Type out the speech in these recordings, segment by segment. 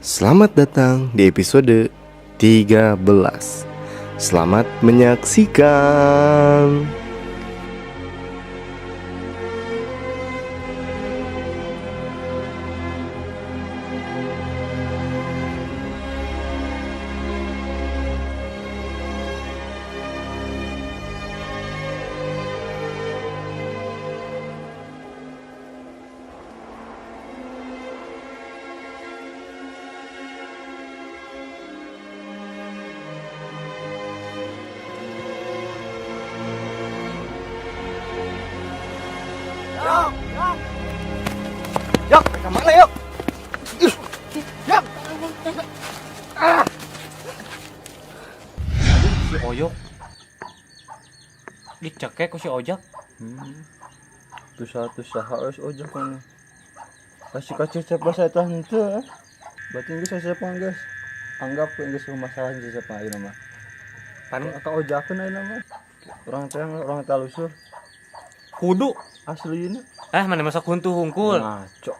Selamat datang di episode 13. Selamat menyaksikan. Yok, yok, kemana yok? Ih, yok. Ah. Si Oyok dicekek ku si Ojak. Tuh satu saha geus Ojak mana. Kasih ka Cecep bahasa eta henteu. Berarti geus Cecep mah geus. Anggap we geus masalah Cecep mah ayeuna mah. Pan Ka Ojakeun ayeuna mah. Urang teh urang talusur. Kudu aslina. Ah, mana masa kuntu hungkul. Ngaco.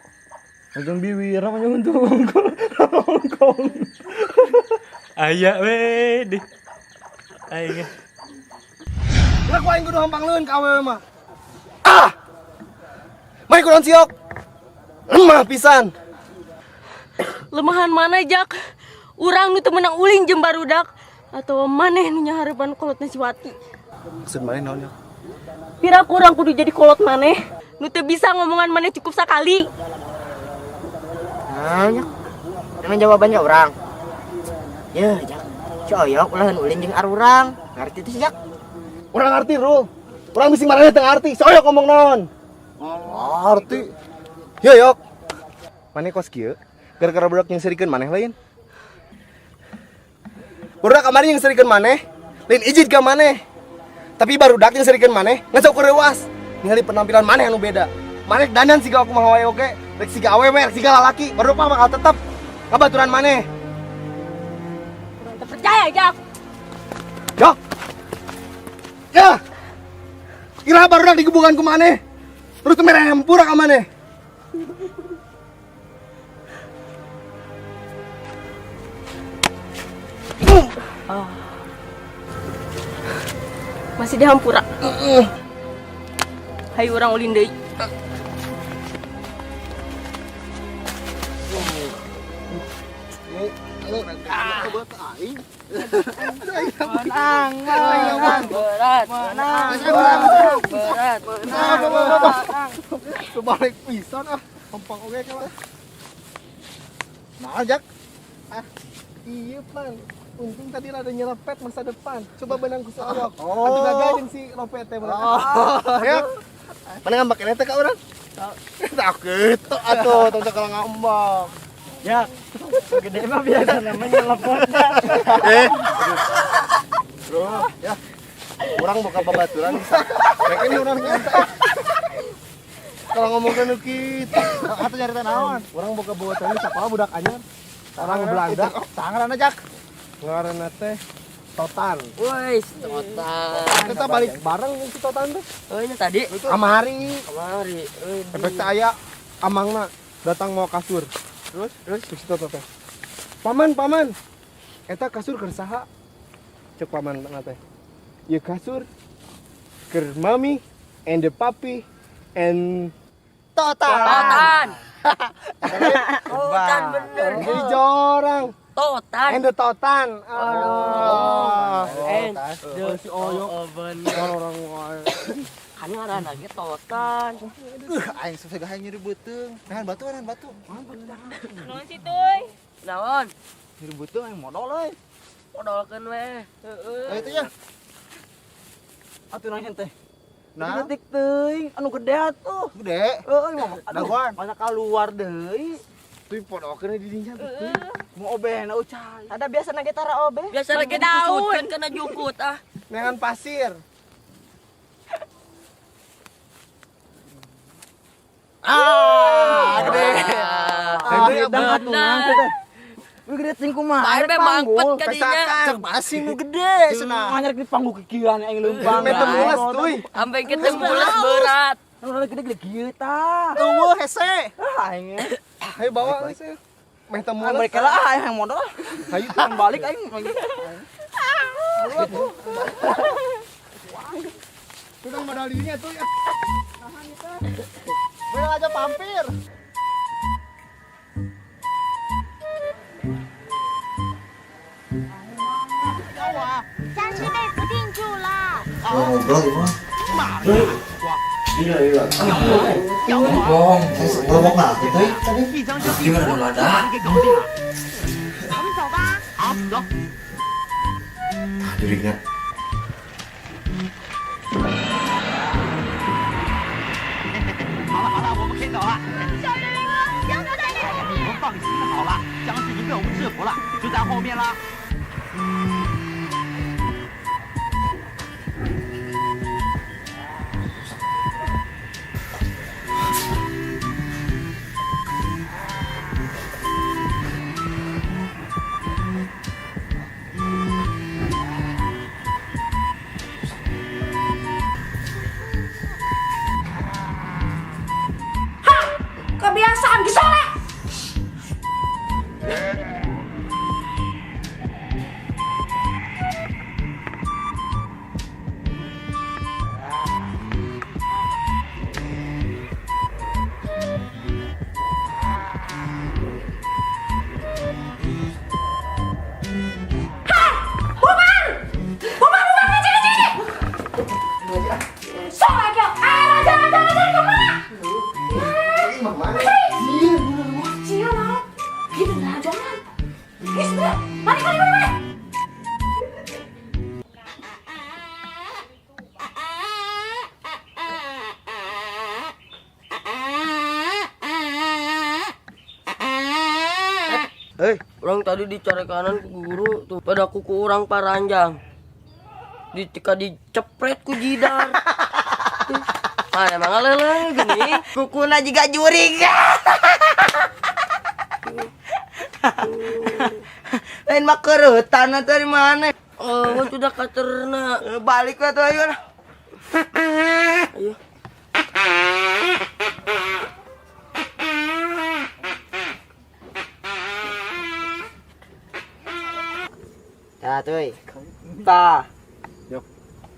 Ujung biwir mah huntu hungkul. Hongkong. Aya we deh. Aing. Lah ku aing kudu hampang leun ka awewe mah. Ah! Mai kunaon siok? Lemah pisan. Lemahan mana, Jak? Urang nu teu meunang ulin jeung barudak atau maneh nu nyahareupan kolotna si Wati. Maksud maneh naon yok? Pira kurang kudu jadi kolot maneh. Nu teu bisa ngomongan maneh cukup sakali. Nah, Jak. Emang jawabannya orang. Ya, Jak. Si Oyok ulah ulin jeung arurang. Ngarti teh si Jak? Urang ngarti, Rul. Urang bisi maneh teu ngarti. Si Oyok ngomong naon? Ngarti. Yo yok. Maneh kos kieu? Gara-gara budak yang serikeun maneh lain. Budak kamari yang serikeun maneh, lain ijid ka maneh. Tapi barudak yang serikeun maneh, ngan sok reuas. Ningali penampilan maneh anu beda. Maneh dandan siga aku mah wae oge, rek siga awewe, rek siga lalaki, barudak mah bakal tetep ngabaturan maneh. Urang teu percaya, Jak. Yok. Ya. Kira barudak digebukan ku maneh. Terus teu mere hampura ka maneh. Masih dihampura. Hayu urang ulin deui. Menang, menang, berat, menang, berat, menang. Sebalik pisan ah, hampang oge ka mah. Nah, Jak. Ah, iya pan. Untung tadi rada nyerepet masa depan. Coba benang ku si Oyok. Oh. Atuh gagal jeung si lopet teh bener. Oh. Ya. Mana ngambek keneh teh ka urang? Tak kitu atuh, tong kalau ngambek. Jak, gede mah biasa namanya lepot. Eh. Bro, ya. Urang boga babaturan. Rek ini urang nyata. Kalau ngomongkeun nu kitu, Atuh nyarita naon? urang boga babaturan di sakola budak anyar. Orang Belanda. Tangan Jak. Ngaranna teh Totan. Woi, total. Kita balik bareng jeung si Totan teh. Oh, ini tadi. Amari. Kemari. Efek teh aya amangna datang mau kasur. Terus terus Terus si Totan teh. Paman, paman. Eta kasur keur saha? Cek paman na teh. Ieu kasur keur mami and the papi and Totan. Totan. Totan bener. Jadi jorang. Totan. And the Totan. Aduh. And Oh, si Oyok. Oh, bener. Orang wae. Kan ngaranna ge Totan. Aing susah gak nyeri beuteung. Nahan batu, nahan batu. Naon sih tuy? Naon? Nyeri beuteung aing modal euy. Modalkeun we. Heeh. Eh itu ya. Atuh naon teh? Nah, Detik teuing anu gede atuh. gede. Euy, mah aduh, Dagoan. masa keluar deui. Tuh podokeun di dinya tuh. Mau obehna ucai. Ada biasa na tara obeh. Biasa lagi daun kena jukut ah. Neangan pasir. Ah, gede. Ah, atuh teh. Wih gede ting kumaha. Bae Arek be mangpet panggul. ka dinya. Cek masing nu gede cenah. Manyar di panggung kikian aing leumpang. Meter mulas tuy. Sampai kita mules berat. Anu gede-gede kieu tah. Eueuh hese. Ah aing. Ayo bawa geus ya. Meh teu mules. Mereka lah aing yang modal. Hayu balik aing. Tukang modal dirinya tuh ya. Bener aja pampir. Ngobrol gimana? Iya. Bohong. Ngomong apa itu tadi? Gimana lada? Tah jurigna. Kebiasaan gisolek. Hah! Bubar! Bubar, bubar, ngaji, ngaji, ngaji! Solek ya! Eh, raja, raja, raja, kemana? Cia naon? Gitu nah jangan. Geus bener. Mari mari mari mari. Hei, orang tadi dicari kanan ku guru tuh pada kuku orang paranjang. Ditika dicepret ku jidar. Ah, emang lele gini. Kukuna juga juring. Lain mah kerutan atau di mana? Oh, sudah katerna. Balik we tuh ayo lah. Ayo. Tah tuh. Tah. Yok.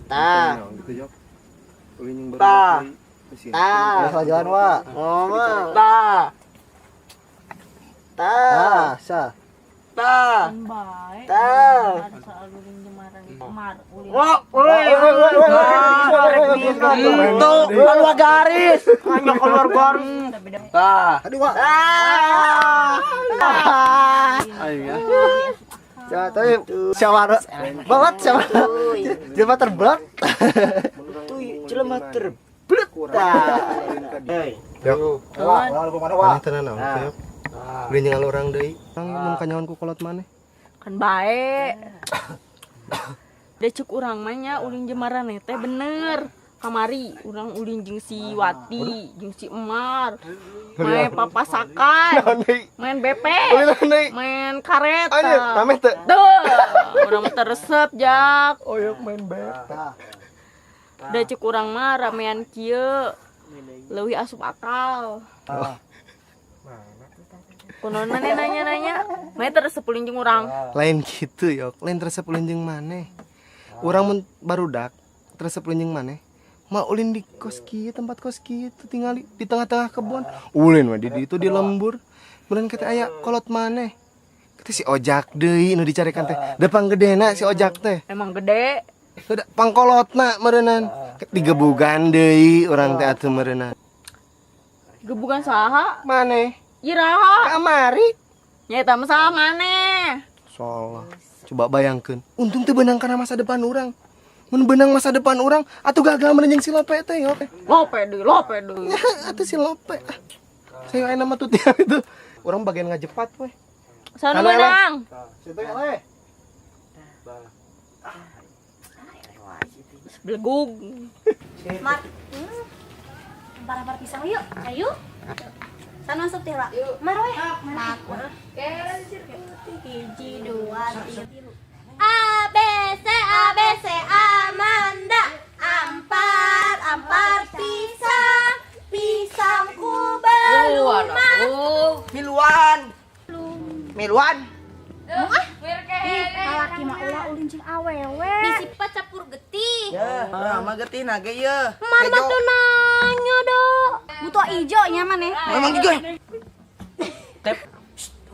Tah. Gitu yok. Ulin yang baru. Tah. Tah. Salah jalan wa. Ngomong. Tah. Tah. Tah, sah. Tah. Baik. Tah. Wah, woi. Itu keluar garis. Hanya keluar garis. Tah. Aduh, wa. Ah. Ayo ya. Ya, tapi siapa banget siapa? Jelema terbelat. Tuh jelema terbelet. Tah. Hei. Yok. Wah, wah, kemana wa? Maneh teh naon teh yok? Ulin jeung orang deui. Urang mun kanyawan ku kolot maneh. Kan baik. Da cek urang mah nya ulin jeung maraneh teh bener. Kamari urang ulin jeung si Wati, jeung si Emar. Main papasakan, Naon deui? main BP, Ulin naon deui? main karet. Anjir, rame teu? Tuh, urang mah teresep jak. Oh, yok main BP. Da cek urang mah ramean kieu. Leuwih asup akal. Kunaon maneh nanya-nanya? Maneh teresep ulin jeung urang. Lain gitu yok, lain teresep ulin jeung maneh. Urang mun barudak teresep ulin jeung maneh. Ma ulin di kos kieu, tempat kos kieu tuh tingali di tengah-tengah kebun. Ulin mah di ditu di lembur. Meureun kita aya kolot maneh. Kita si Ojak deui nu dicarekan teh. Da panggedena si Ojak teh. Emang gede. Udah pangkolotna meureunnan. Digebugan deui urang teh atuh meureunnan. Gebugan saha? Maneh Iraha. kamari. Nya eta mah saha maneh? Salah. Coba bayangkeun. Untung teu beunang kana masa depan urang. Mun beunang masa depan urang atuh gagal meureun jeung si Lope teh yo. Lope deui, lope deui. Ya, atuh si Lope. Ah. Saya aya nama tuh tiap itu. Urang bagian ngajepat we. Sana Halo, menang. Situ ya, leh. Belegug. Mar. Ampar-ampar pisang yuk. Ayo. Sana masuk teh, Pak. Mar weh. Mar. Hiji, dua, tiga. A B C A B C Amanda. Ampar, ampar pisang. Pisangku belum Miluan. Miluan. Ih, lalaki mah ulah ulin jeung awewe. Bisi pacapur getih. Ya, mah getih na ge ieu. Mar mah tuh nanya do. Butuh ijo nya maneh. Memang ijo. Tep.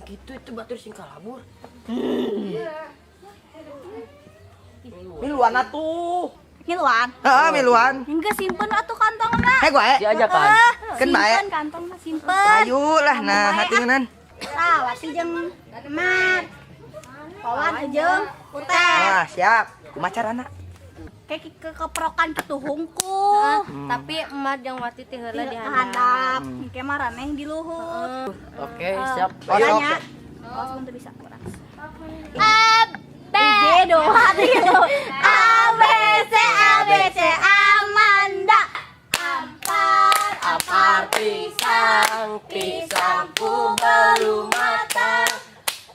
Gitu itu batur sing kalabur. Miluan atuh. Miluan. Heeh, miluan. Enggeus simpen atuh kantongna. Hei gue. Diajakan. Keun bae. Simpen kantongna simpen. Ayo lah nah hati ngenan. Tah, Wati jeung Mar. Wawan jeung Utep. Ah, siap. Kumaha carana? Kayak kekeprokan kitu hungkul. Tapi emak jeung Wati teh heula Di di handap. Engke maraneh di luhur. Oke, siap. Tanya. Awas mun teu bisa kurang. A B G dua tilu. A B C A B C Amanda. Ampar Apar pisang, pisangku belum matang.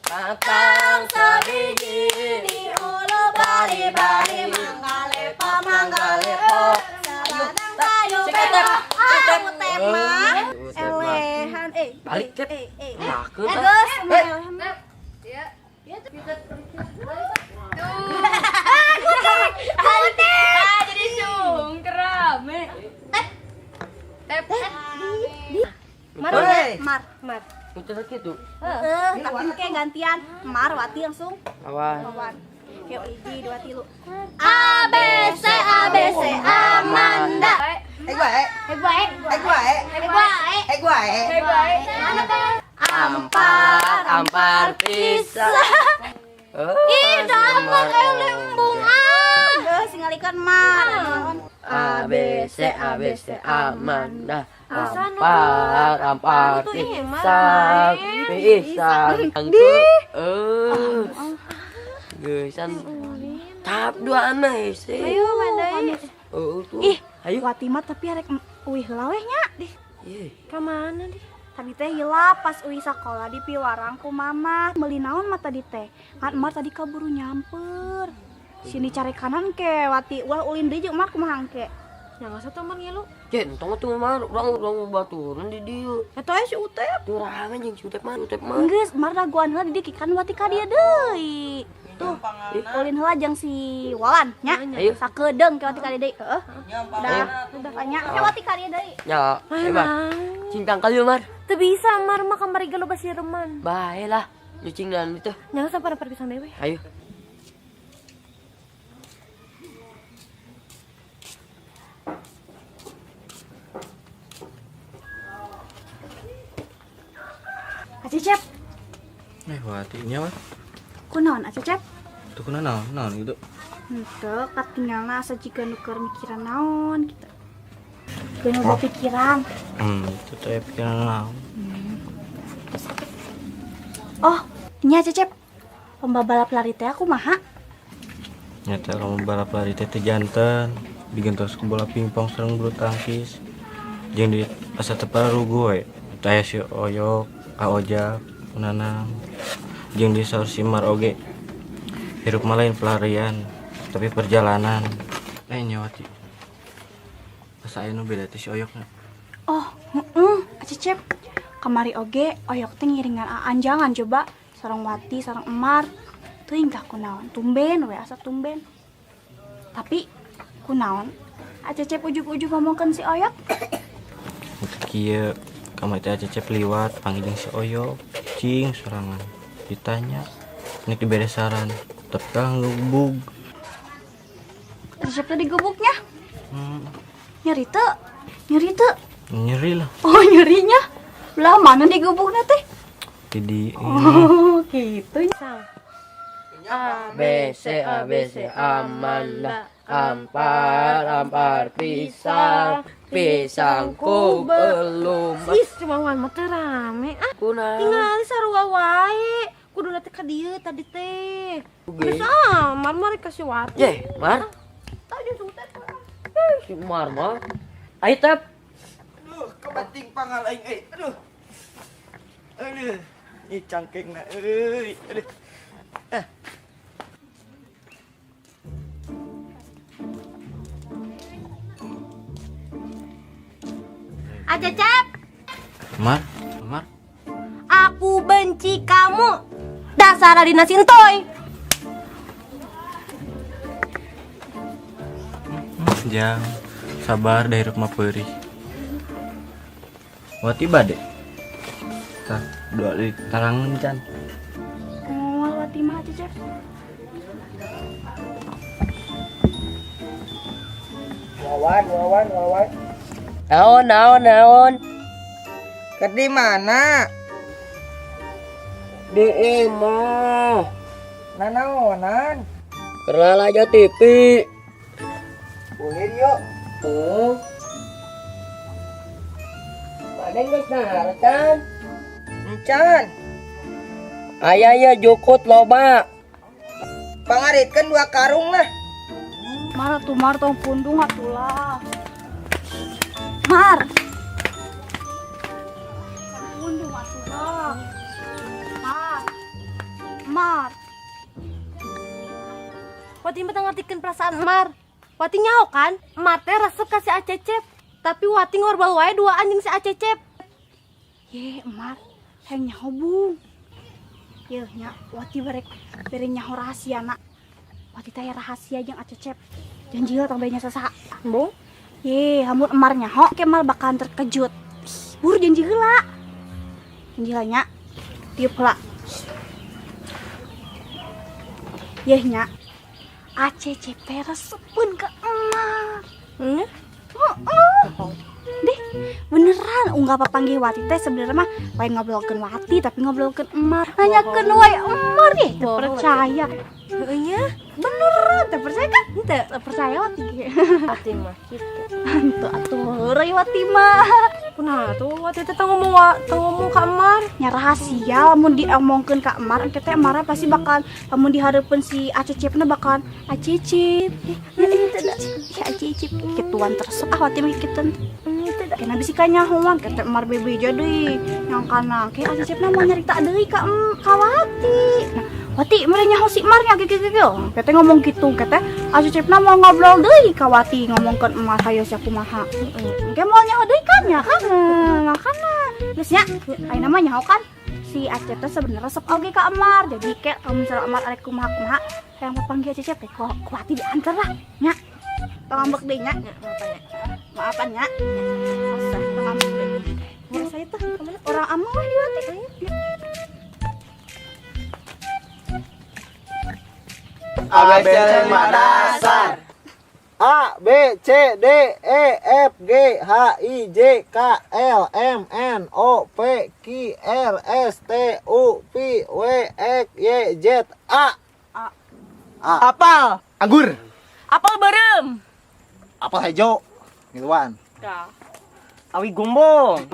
Matang sebiji. Di ulu bali bali manggalepo manggalepo. Saladang kayu Cek, bebo. cek. Ah, Utep mah. Elehan eh. Balik, Cep. Eh eh. Lakeun, Eh ah. geus, elehan. Ah, jadi sungkerame. Tep. Mar, Hei. Mar, Mar. Muter kitu. Heeh, tapi engke gantian Mar Wati langsung Awas. lawan. Yuk, hiji, dua, tilu. A B C A B C Amanda. Eh gue. Eh bae. Eh gue. Eh bae. Eh gue. Mana teh? Ampar, ampar pisang. Ih, dapat lembung ah. Geus ngalikeun Mar. A B C A B C Amanda. Ampar, ampar pisang, pisang. Di. Eh. Geusan. Tahap dua aneh sih. Ayo mandai. Oh, tuh. Ih, ayo. Wati mah tapi arek uih heula weh nya. Dih, Ih, Ka mana dih? tadi teh hilap pas uih sakola di piwarang ku mama. Meuli naon mah tadi teh? Kan Mar tadi kaburu nyamper. Sini cari kanan ke Wati ulah ulin deui jeung Mar kumaha engke. Ya enggak satu mah ngilu. Ye, entong tuh mah urang urang baturan di dieu. Eta aya si Utep. Tuh rame jeung si Utep mah, Utep mah. Geus Mar dagoan heula di dieu kan Wati ka dieu deui. Tuh, ulin heula jeung si Walan nya. Ayo. Sakedeung ke Wati ka dieu deui. Heeh. Udah, udah tanya ke Wati ka dieu deui. Ya, hebat. Cintang kali Mar. Teu bisa Mar mah kamari ge loba sireman. Bae lah. Lucing dan itu. Jangan sampai dapat pisang dewe. Ayo. Acecep, Eh, Wati nya mah. kunaon Acecep? Tuh kuna naon, naon gitu. Henteu katinggalna asa jiga nu keur mikiran naon gitu. Jiga nu loba pikiran. Itu teh pikiran naon. Oh, nya Cecep. Lomba balap lari teh aku maha. Nyata kamu balap lari teh teu janten, digentos ku bola pingpong sareng bulu tangkis. Jeung di asa teu parugu we. Taya si Oyok, Ka Ojak, Nanang. Jeung di saur si Mar oge. Hirup mah lain pelarian, tapi perjalanan. Eh nya Wati. Asa aya nu beda teh si Oyokna. Oh, heeh, Cecep. Kamari oge Oyok teh ngiringan aan jangan coba sareng Wati, sareng Emar. Teuing tah kunaon, tumben we asa tumben. Tapi kunaon? Acecep ujug-ujug ngomongkeun si Oyok. Untuk kieu kamari teh Cecep liwat panggil jeung si Oyok, cing sorangan. Ditanya, nek dibere saran, tapi kalah ngegebug. Cecep teh digebuknya. Nyeri teu? Nyeri teu? Nyeri lah. Oh, nyerinya. Lah mana digebukna teh? Jadi Oh, gitu. A B C A B C Amanda. Ampar, ampar pisang, pisangku belum Ih, cuma wan mah teu rame ah. Kunaon? Tingali sarua wae. Kuduna teh ka dieu tadi teh. Terus ah, Mar mah rek ka si Wati. Ye, Mar. Si Mar mah. Ayo Tep. Aduh, kebanting pangal aing euy. Aduh. Aduh. Ih cangkengna euy. Aduh. Eh. Acecep, Mar, Mar, aku benci kamu. Dasar adina si Entoy. Jang, sabar da hirup mah peurih. Wati bade. Tah, dua di tarangan can. Moal Wati mah, Cecep. Wawan, Wawan, Wawan. Naon, naon, naon. Ke di mana? Di imah. Nanaonan. Keur lalajo TV. Ulin yuk. Oh. Mana geus dahar can? Encan. Aya ya jukut loba. Pangaritkeun 2 karung lah. Mar atuh Mar, tong pundung atuh lah. Mar. Pundung atuh lah. Mar. Mar. Wati mah teu ngartikeun perasaan Mar. Wati nyaho kan, Mar teh resep ka si Acecep. Tapi Wati ngorbal wae dua anjing si Acecep. Ye, Mar, hayang nyaho bung. Yeuh nya, Wati barek bere nyaho rahasiana. Wati teh aya rahasia jeung Acecep. Janji lah tong benya sasaha. Bung? Ye, lamun Emar nyaho, ke Emar bakalan terkejut. Ih, buru janji heula. Janji heula nya. Tiup heula. Yeuh nya. Acecep teh resepeun ka Emar. Hmm? Heeh. Deh, beneran unggah papanggih Wati teh sebenarnya mah lain ngobrolkeun Wati tapi ngobrolkeun Emar. Nanyakeun wae Emar deh, teu percaya. Heueuh nya. Beneran teu percaya kan? Teu percaya Wati ge. Wati mah kitu. Henteu atuh heureuy Wati mah. Kunaha tuh Wati teh teu ngomong teu ngomong ka Emar. Nya rahasia lamun diomongkeun ka Emar engke teh Emarna pasti bakalan lamun dihareupeun si Acecepna bakalan Acecep. Ya Acecep kituan terus ah Wati mah kituan. Kena bisi kanyahoan ke teh Emar bebeja deui nyangkana ke Acecepna mau nyarita deui ka Wati. Nah, Wati mere nyaho si Emar nya ge ge ge. Ke teh ngomong kitu ke teh Acecepna mau ngobrol deui ka Wati ngomongkeun Emar hayo sia kumaha. Engke mau nyaho deui kan nya kan. Makana geus nya ayeuna mah nyaho kan si Acep teh sebenarnya resep oge ka Emar. Jadi ke kalau misalnya Emar arek kumaha-kumaha hayang papanggih Acecep teh ku Wati diantar lah nya. Tong ngambek deui nya. Maafan nya. Tong ngambek deui. Ya saya tuh orang amang lah di Wati. A B C lima dasar. A B C D E F G H I J K L M N O P Q R S T U V W X Y Z A. A. A. Apal. Anggur. Apal beureum. Apal hejo. Ngiluan. Tah. Awi gombong.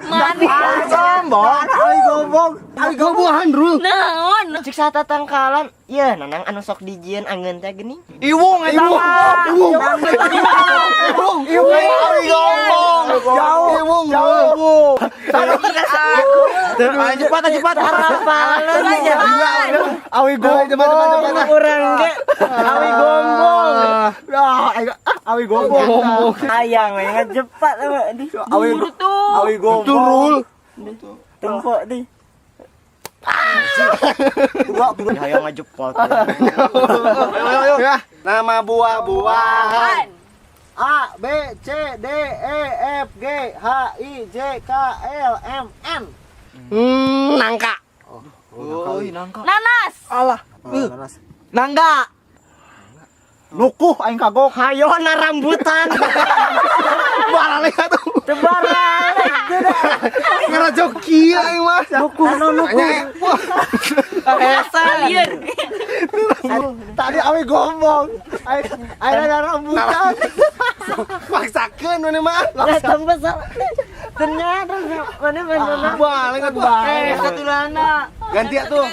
Manis. Gombong, awi gombong, awi gombohan rul. Naon? Cik sata tangkalan, ya nanang anu sok dijieun angeun teh geuning. Iwung eta mah. Iwung. Iwung. Iwung awi gombong. Jauh. Iwung. Jauh. Ayo cepat, cepat. Harapan aja. Awi gombong. Cepat, cepat, cepat. Urang ge awi gombong. Awi gombong. Hayang we ngajepat mah di. Awi Buru tuh. Awi gombong. Turul. Tempo di. Dua, dua. Hayang ngajepat. Ayo, ayo. Ya, nama buah-buahan. A B C D E F G H I J K L M N. Nangka. Oh, nangka. Nanas. Alah. Nanas. Nangga. Nukuh aing kagok. Hayona rambutan. Baralek atuh. Teu baralek. Ngerojok kieu aing mah. Nukuh no nukuh. Hese. Lieur. Tadi awi gombong. Aing aing ada rambutan. Maksakeun maneh mah. Lah tambah salah. Ternyata mana mana. Balik atuh. Satu lana. Ganti atuh.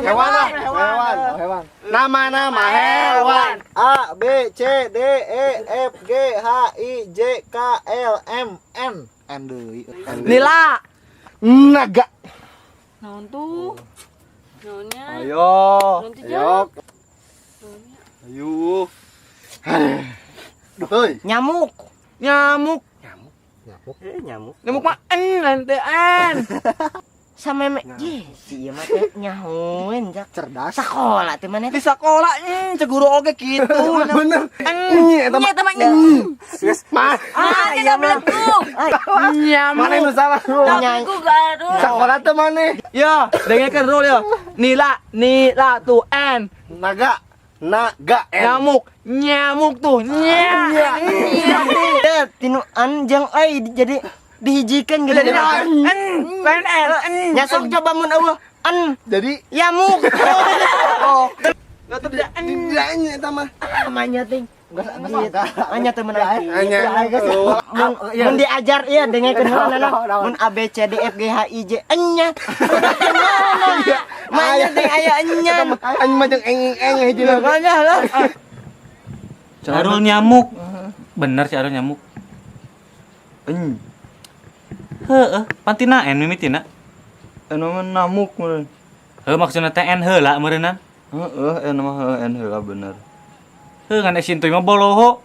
Hewan lah, hewan. Hewan. Nama-nama hewan. A B C D E F G H I J K L M N. N deui. Nila. Naga. Naon tuh? Naonnya? Ayo. Naon tuh, Ayo. Ayo. Hei. Nyamuk. Nyamuk. Nyamuk. Nyamuk mah N nanti N. Sameme ye si ieu mah teh nyahoen jak cerdas. Sakola teh maneh Di sekolah cek guru oge kitu. Bener. Eta mah. Eta mah. Geus mah. Ah, tidak belenggu. Nyamuk. Maneh nu salah. Belenggu garut. Sakola teh maneh. Ya, dengekeun rule ya. Nila, nila tuh N. Naga. Naga N. Nyamuk, nyamuk tuh. Nya. Teh tinu an jeung ai jadi dihijikan gitu. Jadi N, N, L, N. Nya sok coba mun eueuh an Jadi yamuk. Oh. Enggak tuh tidak N. tidak eta mah. Namanya ting. Anya teu meunang. Anya. Mun mun diajar ieu dengekeun heula na. Mun A B C D F G H I J enya. Manya teh aya enya. Anjing mah jeung eng eng hijina. Makanya lah. Arul nyamuk. Bener si Arul nyamuk. Eng. Heeh, pantina N mimitina. Anu mah namuk meureun. Heuh maksudna teh N heula meureunnan. Heeh, N mah heuh N heula bener. Heuh ngan si Intuy mah boloho.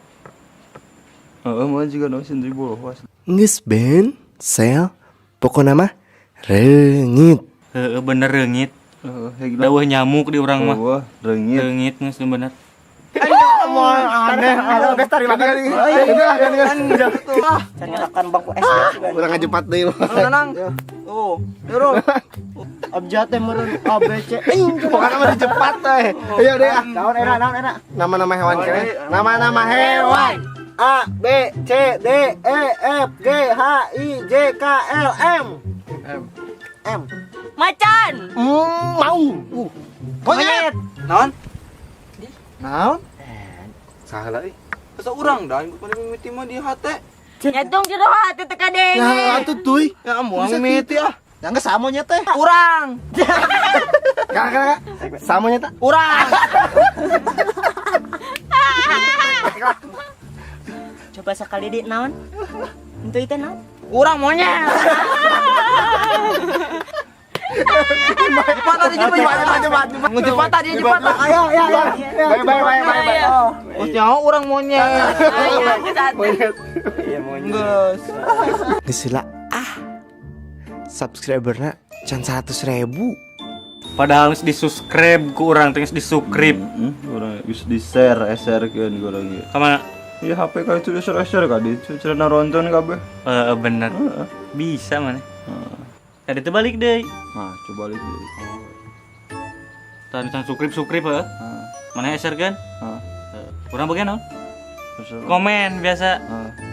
Heeh, mah juga nu sindri boloho. Geus ben sel pokona mah reungit. Heeh bener reungit. Heeh, gila. Daweuh nyamuk di urang mah. Wah, reungit. Reungit geus bener. Aneh. Aduh, geus tarima kali. Udah, udah. Cangelakan bangku SD. Urang ngajepat deui. Tenang. Tuh, Nurul. Abjad teh meureun A B C. Pokoknya mah dijepat teh. Ayo deh ah. Naon era, naon era. Nama-nama hewan kene. Nama-nama hewan. A B C D E F G H I J K L M. M. M. Macan. Mau. Monyet. Naon? Naon? Salah euy. Asa urang dah pada mimiti mah di hate. Nyetung jero hati teh kadenge. Ya atuh tuy. Ya moal mimiti ah. Yang geus sama nya teh. Urang. Kak, kak, kak. Sama nya teh. Urang. Coba sekali di naon? Entu itu naon? Urang monyet. Cepat tadi cepat Cepat, cepat, cepat. Cepat tadi cepat. Ayo, ayo, ayo. Bye bye bye bye bye. Terus nyawa urang monyet. Monyet. Geus. Geus heula ah. Subscriberna can 100.000. Padahal geus di-subscribe ku urang teh geus di-subscribe. Urang geus di-share, share-keun ku urang ge. Ka mana? Iya HP ka itu di-share share ka ditu cenah nonton kabeh. Heeh bener. Bisa mana? Tadi teh balik deui. Nah, coba balik deui. Tadi can subscribe heuh. Mana share kan? Heeh. Urang bagian naon? Share. Komen biasa. Heeh.